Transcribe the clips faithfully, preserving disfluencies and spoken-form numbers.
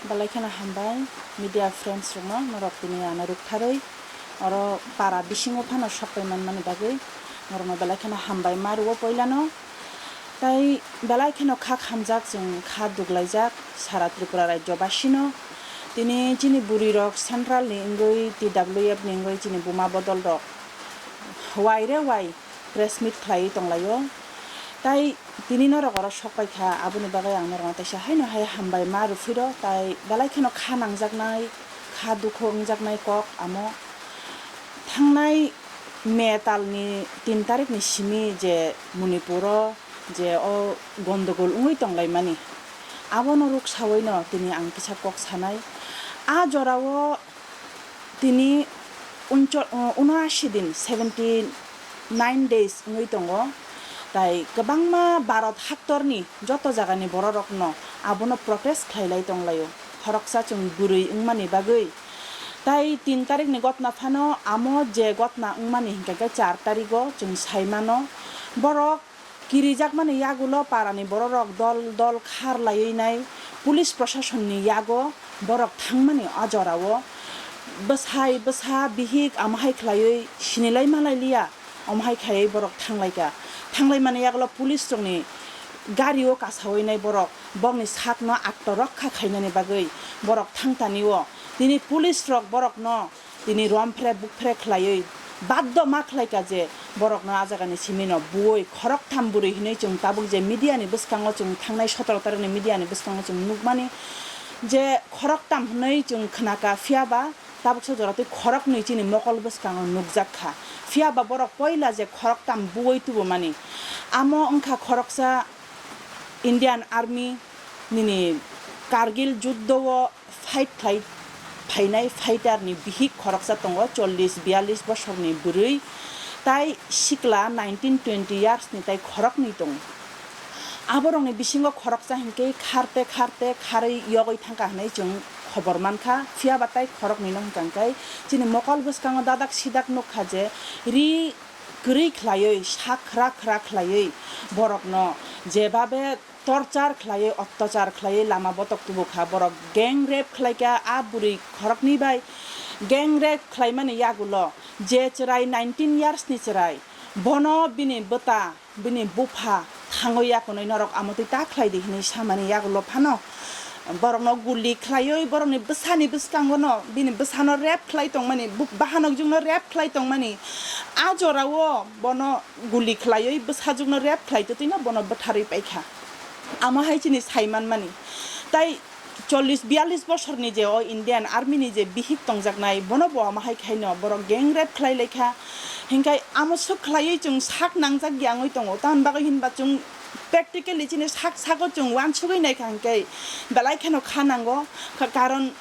Belai kheno hambai media friends rokno, norok tini ano rwktharwi oro para bisingo phano sok pai manmani bagwi norokno belai kheno hambai ma rwo poilano. Tai belai kheno kha khamjak, chwng kha duglaijak sara Tripura rajyo basino. Tini chini bwrwi rok central ni wngwi, T W F ni wngwi chini buma bodol rok wai re wai press meet khlaiwi tonglaio. Tai tini norok oro sok paikha, aboni bagwi ang norokno teisa haino hai hambai ma rwphwiro, tai belai kheno kha nangjaknai, kha dukhu wngjaknai kok amo. Thangnai May talni tin tarikni simi je Manipuro je o gondogol wngwi tonglaimani, abono ruksaoino tini ang kisa kok sanai. A jorao tini uncho-, uh, unoashi din, seventy nine days wngwi tongo. Tai kwbangma Bharat haktorni joto jagani bororokno abono protest khlailai tonglaio, khoroksa chwng bwrwi wngmani bagwi. Tai tin tarikni gotna phano amo je gotna wngmani hinkhe khe char tarigo chwng saimano. Borok kirijakmani yagulo parani bororok dol dol khar laiwi nai, police proshasonni yago borok thangmani a jorao bwsai bwsa bihik amo hai khlaiwi sinilai malai liya, omo hai khaiwi borok thanglaikha. Thanglaimani yagulo police rokni gario kasawi nai borok, borokni sakno attorokha khainani bagwi borok thangtanio. Tini police rok borokno tini romphre bukphre khlaiwi baddo ma khlaika je borokno a jagani simino buoi khoroktham bwrwi hinwi chwng tabuk je media ni bwskango chwng thangnai sotoro tarikni media ni bwskango chwng nukmani je khoroktham hinwi chwng khnaka, phiyaba tabuksa jora tei khoroknwi chini mokol bwskango nukjak kha. Phiyaba borok poila je khoroktham buoi tubumani, amo wngkha khoroksa Indian Army nini Kargil juddo o fight khlai phainai fighter ni bihik khoroksa tongo, chollish biyallish bosorni bwrwi, tai sikla nineteen twenty years ni tai khoroknwi tongo. Aborokni bisingo khoroksa hinkhe kharte kharte kharwi yogwi thangkha hinwi chwng khobor mankha, phiyaba tai khoroknwino hwnkha hinkhe chini mokol bwskango dadak sidak nukha je ri kwrwi khlaiwi, sak khra khra khlaiwi borokno jebabe torchar khlaiwi, ottachar khlaiwi lama botok tubukha. Borok gang rape khlaikha a bwrwi khoroknwi bai. Gang rape khlaimani yagulo je chwrai nineteen years ni chwrai, bono bini bwta, bini bupha thangwi yakunwi norok amotwi ta khlai di hinwi samani yagulo phano borokno guli khlaiwi borokni bwsani bwskangono bini bwsano rape khlai tongmani, bu-, bahanokjwkno rape khlai tongmani. A jorao bono guli khlaiwi bwsajwkno rape khlai twtwino bono bwtharwi paikha. Amo hai chini sai manmani. Tai chollish biyallish bosorni je o Indian Army ni je bihik tongjaknai, bono bo amo hai khaino borok gang rape khlai laikha. Hinkhe amo swk khlaiwi chwng sak nangjak ya wngwi tongo. Tamoni bagwi hinba chwng practically chini sak sago chwng uansugwi naikha hinkhe belai kheno kha nango. Ka-, karon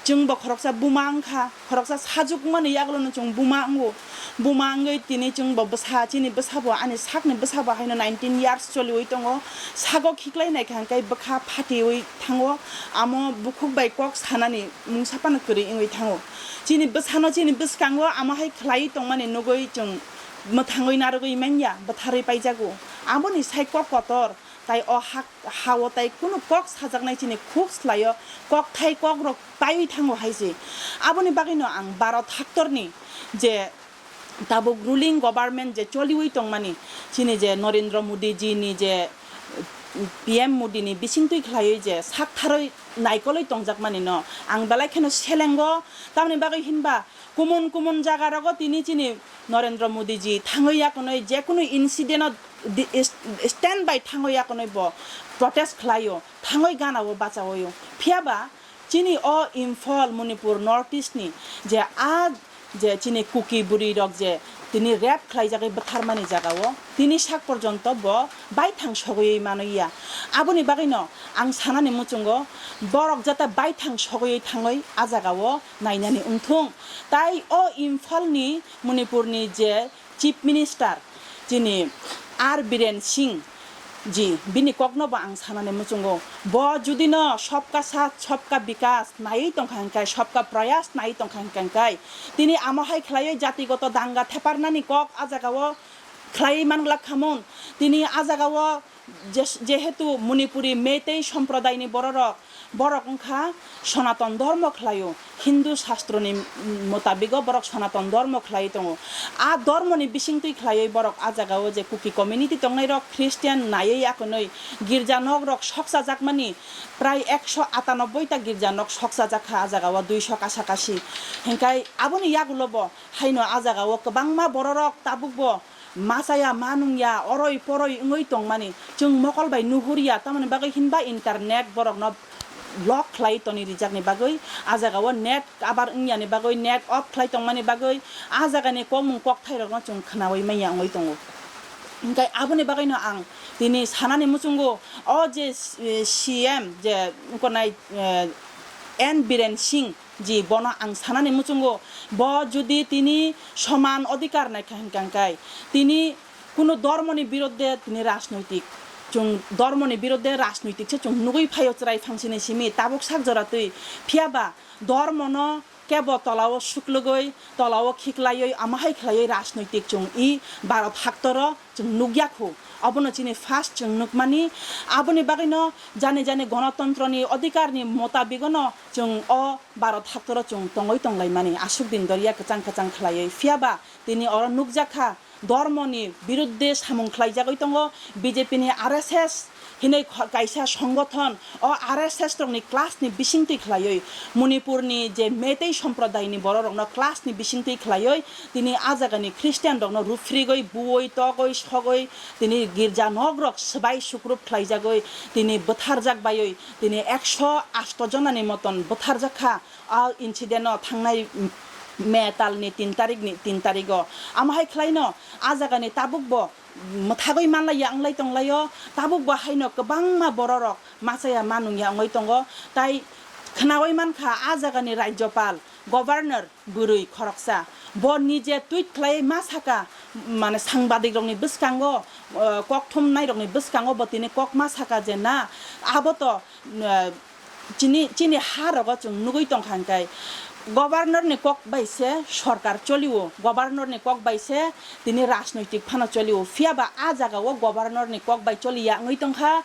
chwngbo khoroksa buma wngkha, khoroksa sajwkmani yagulono chwng buma wngo. Buma wngwi tini chwngbo bwsa, chini bwsabo, ani sakni bwsabo haino nineteen years choliwi tongo. Sago khiklai naikha hinkhe bwkha phatiwi thango, amo bukhuk bai kok sanani mungsa phano kwrwi wngwi thango. Chini bwsano chini bwskango amo hai khlaiwi tongmani nugwi chwng mwthangwi narwgwi manya, bwtharwi paijago. Aboni sai kok kotor, tai o hak-, hao tai kunu kok sajaknai chini khuk slaio, kokthai kokrok paiwi thango hai se. Aboni bagwino ang Bharat haktorni je tabuk ruling government je choliwi tongmani, chini je Narendra Modi ji ni je P M Modi ni bisingtwi khlaiwi je saktharwi naikolwi tongjakmani no ang belai kheno selengo. Tamoni bagwi hinba kumun kumun jaga rogo tini chini Narendra Modi ji thangwi yakunwi jekunu incident o di-, is-, stand by thangwi yakunwi bo protest khlaio, thangwi gana o bachaoio. Phiyaba chini o Imphal, Manipur, North East ni je a je chini Kuki bwrwi rok je tini rape khlaijagwi bwtharmani jagao tini sak porjonto bo baithang sogwi manwi ya. Aboni bagwino ang sanani muchungo borok jata baithang sogwi thangwi a jagao nainani wngthung. Tai o Imphal ni, Manipur ni je Chief Minister chini R Biren Singh ji, bini kokno bo ang sanani muchungo. Bo judino Sabka Saath, Sabka Vikas naiwi tongkha hinkhe, Sabka Prayas naiwi tongkha hinkhe, tini amo hai khlaiwi jatigoto danga theparnani kok a jagao khlaiwi manglak khamun. Tini a jagao je-, jehetu Manipuri Meitei somprodaini bororok Borok wngkha Sonaton Dhormo khlaio, Hindu Shastroni motabigo borok Sonaton Dhormo khlai tongo. A dhormoni bisingtwi khlaiwi borok a jagao je Kuki community tongnairok Christian naiwi akonwi girja nokrok sokchajakmani prai ekso atanobboi ta girja nok sokchajakha a jagao duiso kasa kasi. Hinkhe aboni yagulobo haino a jagao kwbangma bororok tabukbo ma chaya, ma nungya, oroi poroi wngwi tongmani chwng mokol bai nuhurya, tamoni bagwi hinba internet borokno lock khlai toni rijakni bagwi, a jagao net kabar wngyani bagwi, net off khlai tongmani bagwi, a jagani kokmung kokthairokno chwng khnaui manya wngwi tongo. Hinkhe aboni bagwino ang tini sanani muchungo, o je, eh, C M je wngkha nai, eh, N Biren Singh, ji, bono ang sanani muchungo, bo jodi tini soman odhikar naikha hinkha hinkhe, tini kuno dhormoni birodhe tini rajnoitik, chwng dhormoni birodhe rajnoitik se chwng nugwi phaio chwrai phangsini simi tabuk sak jora twi, phiyaba dhormono kebo tolao suklugwi, tolao khiklaiwi, amahai khlaiwi rajnoitik chwng i Bharat haktoro chwng nukya khu. Obono chini first chwng nukmani. Aboni bagwino jani jani gonotontroni odhikarni motabigono chwng o Bharat haktoro chwng tongwi tonglaimani. Aswk din doriya kwchang kwchang khlaiwi. Phiyaba tini oro nukjakha, dhormoni biruddhe samung khlaijagwi tongo B J P ni R S S hinwi kho-, kaisa songothon. O R S S rokni class ni bisingtwi khlaiwi, Manipurni je Meitei somprodayni bororokno class ni bisingtwi khlaiwi, tini a jagani Christian rokno ruphrigwi, buwi, togwi, sogwi, tini girja nokrok swbai sukrup khlaijagwi, tini bwtharjak baiwi, tini ekso asto jonani moton bwtharjak kha. A incident o thangnai May talni tin tarikni, tin tarigo. Amo hai khlaino a jagani tabukbo mwthagwi manlaiya wnglai tonglaio, tabukbo haino kwbangma bororok machaya manungya wngwi tongo. Tai khnaui mankha a jagani Rajyapal, Governor bwrwi khoroksa, bo nije tweet khlaiwi ma saka, mane sangbadik rokni bwskango, eh, kokthumnai rokni bwskango bo tini kok ma saka je na, abo to, eh, chini, chini ha rogo chwng nugwi tongkha hinkhe, governor ni kok bai se sorkar cholio, governor ni kok bai se tini rajnoitik phano cholio, phiyaba a jagao governor ni kok bai choliya wngwi tongkha,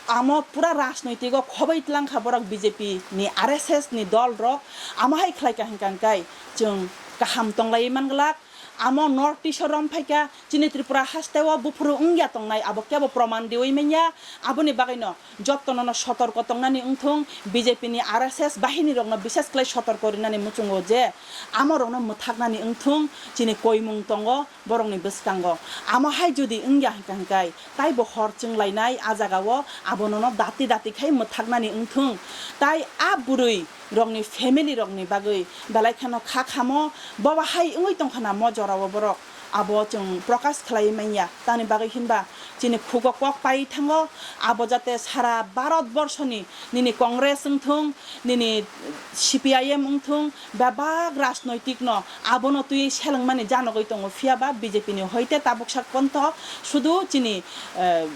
amo pura rajnoitiko khoboi tlangkha borok B J P ni R S S ni dol rok, amo hai khlaikha hinkha hinkhe chwng kaham tonglaiwi manglak. Amo North East o rom phaikha, chini Tripura hasteo buphuru wngya tongnai, abo kebo proman riwi manya. Aboni bagwino jotono no sotorko tongnani wngthung, B J P ni R S S bahini rokno bishes khlai sotorko rinani muchungo je amo rokno mwthaknani wngthung, chini koimung tongo borokni bwskango. Amo hai jodi wngya hinkha hinkhe taibo hor chwnglainai a jagao, abono no dati dati khai mwthaknani wngthung. Tai a bwrwi rokni family rokni bagwi belai kheno kha khamo, bobo hai wngwi tongkha na mo jorao borok, abo chwng prokash khlaiwi manya. Tamni bagwi hinba chini khugo kok pai thango, abo jate sara Bharat borshoni nini Congress wngthung, nini C P I M wngthung, bebak rajnoitik no abono twi selengmani janogwi tongo, phiyaba B J P ni hoite tabuk sak ponto sudu chini, eh,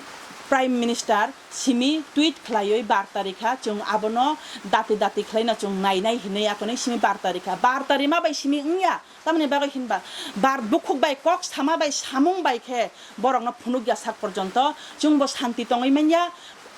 Prime Minister simi tweet khlaiwi barta rikha, chwng abono dati dati khlaino chwng nainai hinwi akonwi simi barta rikha. Barta rima bai simi wngya, tamni bagwi hinba bar bukhuk bai kok sama bai samung bai khe borokno phunukya sak porjonto chwngbo shanti tongwi manya,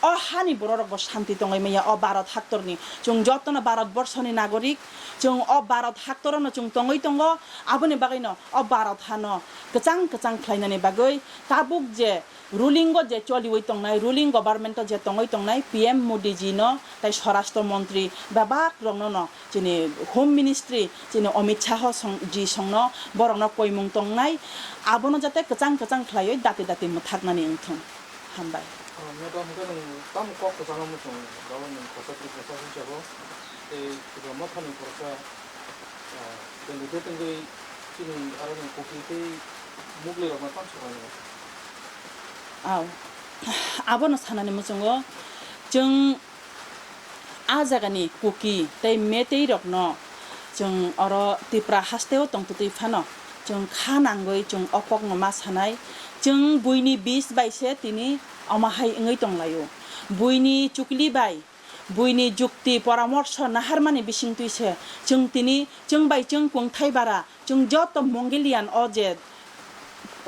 o hani bororokbo shanti tongwi manya, o Bharat haktorni. Chwng jotono Bharat borshoni nagorik, chwng o Bharat haktorono chwng tongwi tongo, aboni bagwino o Bharat hano kwchang kwchang khlainani bagwi tabuk je ruling o je choliwi tongnai, ruling government o je tongwi tongnai P M Modi ji no tai Swarashtra Montri bebak rokno no chini Home Ministry chini Amit Shah song, ji songno borokno koimung tongnai, abono jate kwchang kwchang khlaiwi dati dati mwthaknani wngthung. Hambai. Ah, madam, hwnkhe nwng tamo kok kwchangma muchung, baba nwng khoroksa Tripura sasha hinsabo, tei Tripura mothani khoroksa, ah, tengwi tei tengwi chini aro nwng Kuki tei Muglirokno tamo swkang nai. Aw. Abono sanani muchungo, chwng a jagani Kuki tei Meitei rokno chwng oro Tripura hasteo tongtwtwi phano chwng kha nangwi chwng o kokno ma sanai. Chwng buini bis bai se tini omo hai wngwi tonglaio. Buini chukli bai, buini jukti poramorsho naharmani bisingtwi se chwng tini chwng bai chwng kungthai bara, chwng joto Mongolian o je,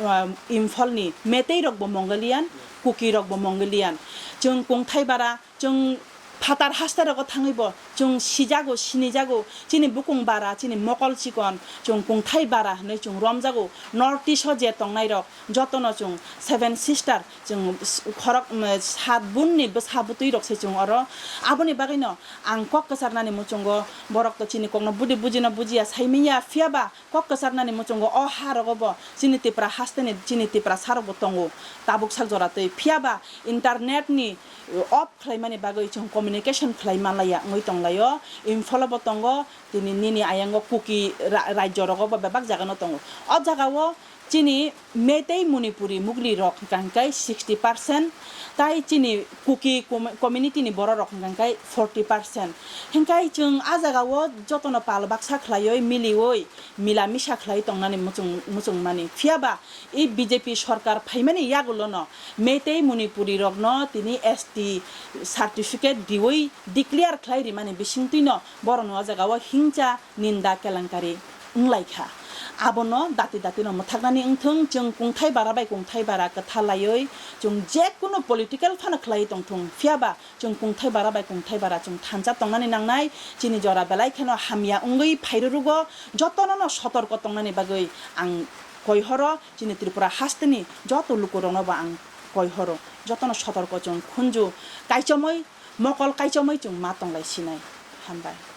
ah, Imphalni Meitei rokbo Mongolian, Kuki rokbo Mongolian. Chwng kungthai bara, chwng Phatar haste rogo thangwi bo chwng sijago, sinijago, chini bukung bara, chini mokol chikon, chwng kungthai bara hwnwi chwng romjago. North East o je tongnai rok jotono chwng Seven Sister, chwng s-, khorok, mm, sat bun ni bwsa bwtwi rok se chwng oro. Aboni bagwi no ang kok kwchar nani muchungo, borok to chini kok no budi buji no bujiya, saimanya, phiya ba kok kwchar nani muchungo o ha rogo bo chini Tipra haste ni, chini Tiprasa rok bo tongo tabuk sak jora twi. Phiya ba internet ni off khlaimani bagwi chwng communication khlai manlaiya wngwi tonglaio. Imphalo bo tongo, tini nini ayango Kuki ra-, rajyo rogo bo bebak jaga no tongo. O jaga o chini Meitei Manipuri Mugri rok hwnkha hwnkhe sixty percent, tai chini Kuki com-, community ni borok rok hwnkha hwnkhe forty percent. Hwnkhe chwng a jaga o jotono pal baksa khlaioi, milioi, mila misa khlai tongnani muchung, muchungmani. Phiya ba i B J P sorkar phaimani yagulono Meitei Manipuri rokno tini S T certificate diwi declare khlai rimani bisingtwino borokni o jaga o hingcha, ninda, kelankari wnglaikha. Abono dati dati no mwthaknani wngthung, chwng kungthai bara bai kungthai bara kwtha laiwi chwng jekunu political phano khlai tongthung, phiya ba chwng kungthai bara bai kungthai bara chwng thansa tongnani nangnai. Chini jora belai kheno hamya wngwi phairwrwgo, jotono no sotorko tongnani bagwi ang koi horo. Chini Tripura hasteni joto lukurokno bo ang koi horo, jotono sotorko chwng khunju kaichomwi, mokol kaichomwi chwng ma tonglai sinai. Hambai.